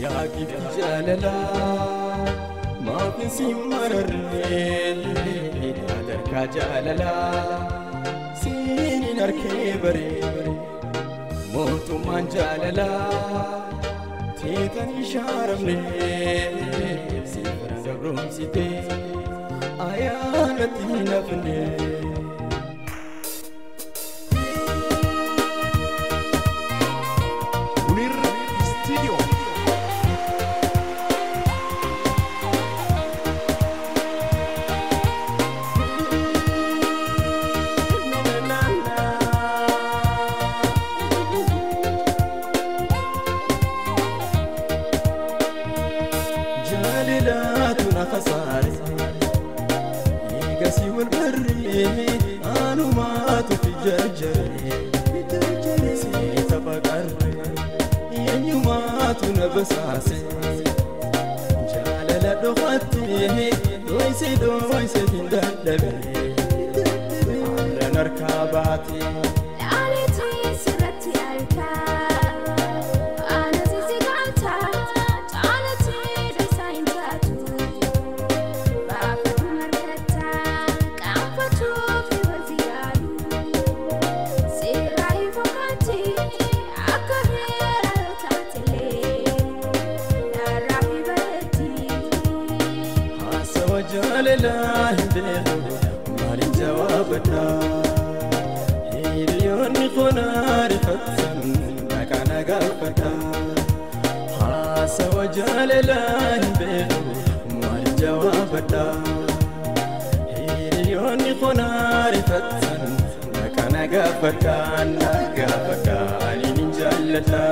Yaa gifti jaalalaa maaf si mararree sadarkaa jaalalaa siin hin arkee baree mootummaan jaalalaa teetanii shaaramnee si gabroomsitee ayyaanatti hin hafnee. Munir Studio. Jaalalaatu na khasaare eegasii wal barree anumaatu fi jarjare seeta faqarre eenyumaatu na basaase jaalala dhokattee dhoyse dhoyse hin dadhabe har'an harkaa baatee. Dhaaleetii sirratti argaa, aanasi si gaanta, caalatii dhoysaa hin taatu. Baafatu markatta, qaanfatuuf wal si yaalu. Seeraa hin fakkaatti, akka heera yoo taatelee, narraa fi bareetti. Haasawa jaalalaa hin beeku maaliin jawaabadha hiriyoonni koo rifattan maqaa na gaafadha haasawa jaalalaa hin beeku maaliin jawaabadha hiriyoonni koo rifattan maqaa na gaafadha na gaafadha ani nin jaalladha.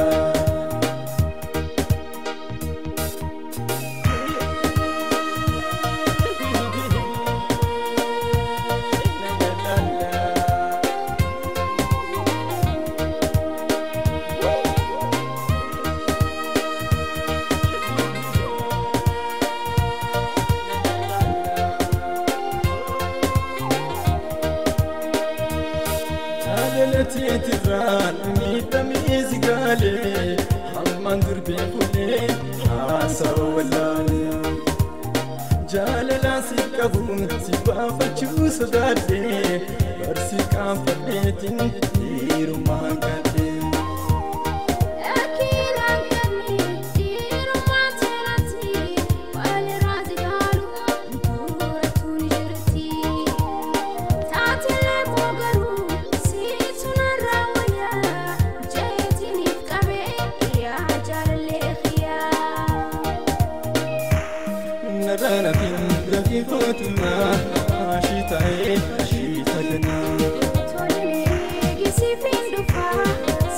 Jaalalateetirraan miidhamee si gaalee hammaan dur beekulee haasawa wallaalee. Jaalalaan si qabuun si baafachuu sodaadhee barsi qaanfadheetiin dhiirummaan gadhee. Akiraan kenni dhiirummaa seeratti walirraa si gaalu durattuu ni jirti. Taatelee koo garuu siitu narraa wayyaa jeetiniif qabee yaa jaalallee xiyyaa. Narraanatiin dafii kootumaa ashii ta'ee ashii taganaa. Tole eegisiif hin dhufaa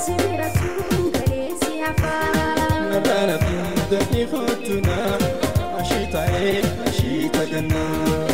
si bira tuun galee si hafaa. Narraanatiin dafii kootumaa ashii ta'ee ashii taganaa.